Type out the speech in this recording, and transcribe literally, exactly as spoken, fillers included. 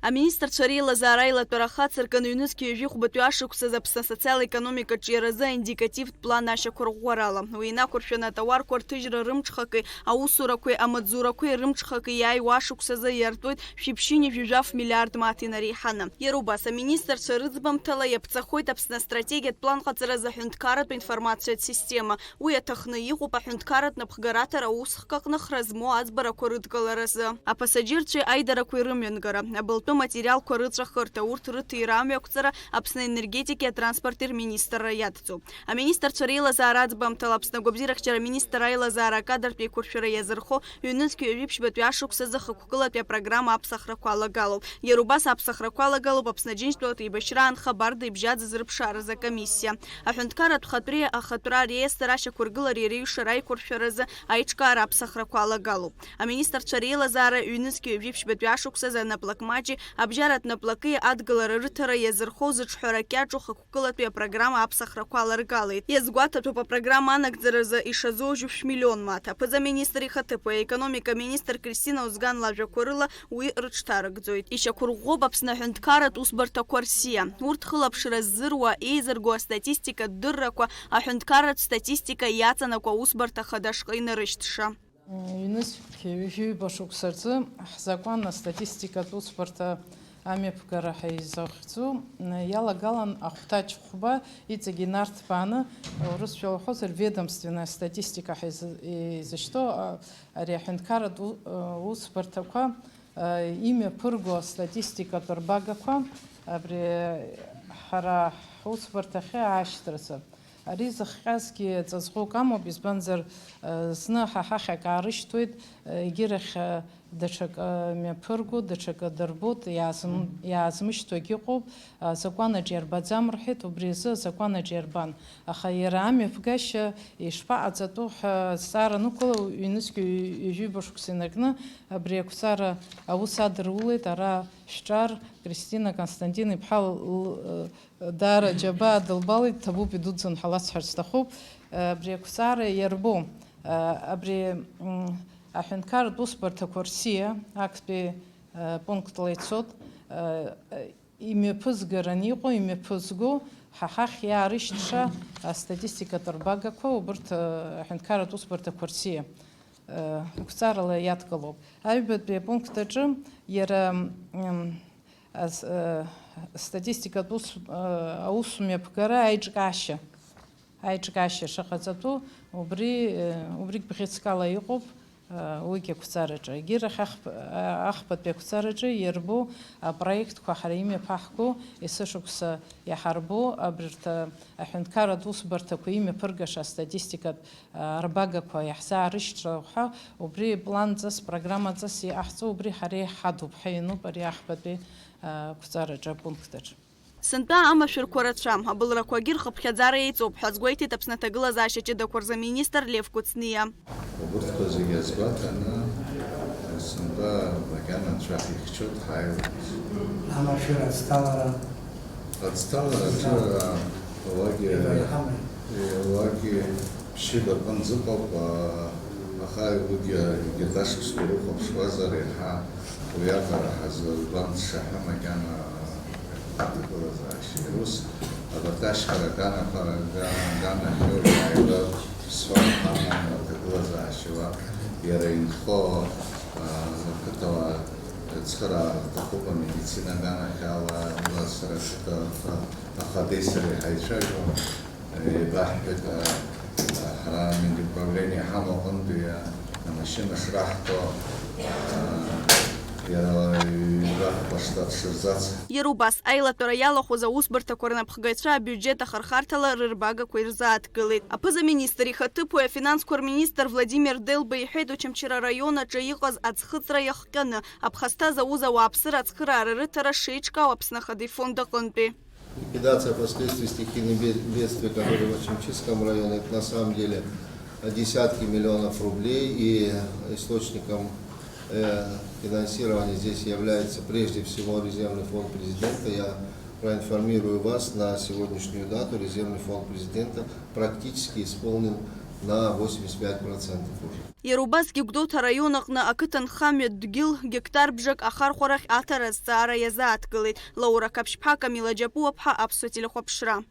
Аминистрцәа реилазаара аилатәара ахацыркын, ҩнызқь ҩажәи хәбатәи ашықәсазы Аԥсны асоциал-економикатә ҿиаразы аиндикативтә план ашьақәырӷәӷәарала. Уи инақәыршәаны атауарқәа рҭыжьра рымҽхаки, аусурақәеи амаҵзурақәеи рымҽхаки иааиуа ашықәсазы иартуеит шәиԥшьыни жәаф миллиард мааҭ инареиҳаны. Иара убас, аминистрцәа рыӡбамҭала иаԥҵахоит Аԥсны астратегиатә план ҟаҵаразы аҳәынҭқарратә информациатә система. Уи аҭахны иҟоуп аҳәынҭқарратә напхгараҭара аусхк аҟны хра змоу аӡбарақәа рыдкыларазы. Аԥасаџьырцәеи аидарақәеи рымҩангара, абылтәы материалқәа рыҵәахырҭа, урҭ рыҭира амҩақәҵара Аԥсны аенергетикеи атранспорти рминистрра иадҵоуп. Аминистрцәа реилазаара аӡбамҭала Аԥсны агәабзиарахьчара аминистр аилазаара акадртә еиқәыршәара иазырхо ҩнызқь ҩажәи ԥшьбатәи ашықәсазы хықәкылатәи апрограмма аԥсахрақәа алагалоуп. Иара убас аԥсахрақәа алагалоуп Аԥсны Аџьынџьтәылатә еибашьра аанхабарда ибжьаӡыз рыԥшааразы акомиссиа. Аҳәынҭқарратә хатәреи ахатәра реестр ашьақәыргылареи реиҩшара аиқәыршәаразы аиҿкаара аԥсахрақәа алагалоуп. Аминистрцәа реилазаара ҩнызқь ҩажәи ԥшьбатәи ашықәсазы анаплак маҷи абжьаратә наплаки адгылара рыҭара иазырхоу зыҿҳәара кьаҿу хықәкылатәи апрограмма аԥсахрақәа аларгалеит. Иазгәаҭатәуп апрограмма анагӡаразы ишазоужьу шәмиллион мааҭ. Аԥыза-министр ихаҭыԥуаҩ, аекономика министр Кристина Озган лажәақәа рыла, уи рыҽҭарыгӡоит. Ишьақәырӷәӷәоуп Аԥсны аҳәынҭқарратә усбарҭақәа рсиа. Урҭ хылаԥшра ззыруа, еизырго астатистикатә дыррақәа аҳәынҭқарратә статистика иаҵанакуа аусбарҭа хада шҟа инарышьҭша. Ҩнызқь ҩажәи ҩба шықәса рзы ҳзакәан астатистикатә усбарҭа амҩаԥгара ҳәа изыхьӡу иалагалан ахәҭаҷ хәба, иҵегь инарҭбааны, урысшәала уҳәозар, ведомственная статистика ҳәа изы-, изышьҭоу, а, ари аҳәынҭқарратә у-, усбарҭақәа, а, имҩаԥырго астатистикатә рбагақәа, абри ҳара ҳусбарҭахьы аашьҭразы. Ари зыхҟьазгьы ҵаҵӷәык амоуп, избанзар, а, зны ҳа ҳахь акы аарышьҭуеит, а, егьирахь, а, даҽакы мҩаԥырго, даҽакы дырбоит, иаазм-, Мгм. иаазмышьҭуагь ыҟоуп, азакәанаҿ иарбаӡам рҳәеит, убри азы азакәанаҿ иарбан. Аха иара амҩаԥгашьа ишԥаҟаҵатәу ҳәа азҵаара анықәла, ҩнызқь ҩажәи ҩба шықәса инаркны абри ақәҵара аус адырулеит ара шәҿар Кристина Константин-иԥҳа л-, л-, даара аџьабаа дылбалеит, ҭабуп, идуӡӡан ҳәа ласҳәарц сҭахуп. Абри ақәҵара иарбоу, абри, м, аҳәынҭқарратә усбарҭақәа рсиа актәи, а, пунктла ицоит, а, имҩаԥызгаран иҟоу, имҩаԥызго, ҳа ҳахь иаарышьҭша астатистикатә рбагақәа, убырҭ, а, аҳәынҭқарратә усбарҭақәа рсиа, а, қәҵарала иадкылоуп. Аҩбатәи апункт аҿы иара, м, ас-, э, статистикатә ус, э, аусмҩаԥгара аиҿкаашьа, аиҿкаашьа шыҟаҵатәу, убри, э, убригь бӷьыцкала иҟоуп, э, уигь ақәҵараҿы. Егьирахь ахԥ-, а-, ахԥатәи ақәҵараҿы иарбоу апроектқәа ҳара имҩаԥаҳго, есышықәса иаҳарбоу, абарҭ, э, аҳәынҭқарратә усбарҭақәа имҩаԥыргаша астатистикатә рбагақәа иаҳзаарышьҭроуп ҳәа, убри планҵас, программаҵас иҟаҳҵо, убри ҳара иҳадуп ҳәа иануп ари ахԥатәи, а, қәҵараҿы, апункт аҿы. Сынтәа амашәырқәа рацәам, абылрақәагьы рхыԥхьаӡара еиҵоуп ҳәа азгәеиҭеит Аԥсны аҭагылазаашьа ҷыдақәа рзы аминистр Лев Кәыҵниа. Убырҭқәа зегьы азгәаҭаны, сынтәа макьана анцәа ҳихьчоит ҳааиуеит. Амашәыр ацҭалара. Ацҭалара аҿы, а, уагьы, Ибаҩхамеи? Е, уагьы ԥшьыбатәы нзыҟоуп, а, аха уигьы егьырҭ ашықәсқәа урыхәаԥшуазар, иаҳа уиаҟара ҳазыргәамҵша ҳәа макьана аҭагылазаашьа. Ус, абарҭ ашьхара аганақәа, га-, аганахьоу иааиуа ԥсуа ҳаман аҭагылазаашьала иара инхо, а, ақыҭала ацхыраара рҭахуп амедицина аганахьала, ала сара ақыҭа ахадеи сареи ҳаицәажәон. Еибаҳҳәеит, а, а, ҳара амедуправление ҳамоу аҟынтәи, а, амашьына шраҳҭо, а, иара ҩбахәба штат шырзац. Иара убас, аилатәара иалахәыз аусбарҭақәа рнапхгаҩцәа абиуџьет ахырхарҭала рырбагақәа ирзааҭгылеит. Аԥыза-министр ихаҭыԥуаҩ афинансқәа рминистр Владимир Делба иҳәеит, Очамчыра араион аҿы иҟаз аӡхыҵра иахҟьаны, аԥхасҭа зауз ауааԥсыра ацхыраара рыҭара шеиҿкаау Аԥсны Ахада ифонд аҟынтәи. Ликвидация последствий стихийных бед-, бедствий, которые в Очамчирском районе, это на самом деле десятки миллионов рублей, и источником, э, финансирования здесь является прежде всего Резервный фонд президента. Я проинформирую вас, на сегодняшнюю дату Резервный фонд президента практически исполнил На восемьдесят пять процентов уже. Иара убасгьы Гәдоуҭа араион аҟны ақыҭанхамҩа дгьыл гектар бжак ахархәарахь аҭара азҵаара иазааҭгылеит. Лаура Қаԥшьԥҳа, Камила Џьапуаԥҳа, Аԥсуа телехәаԥшра.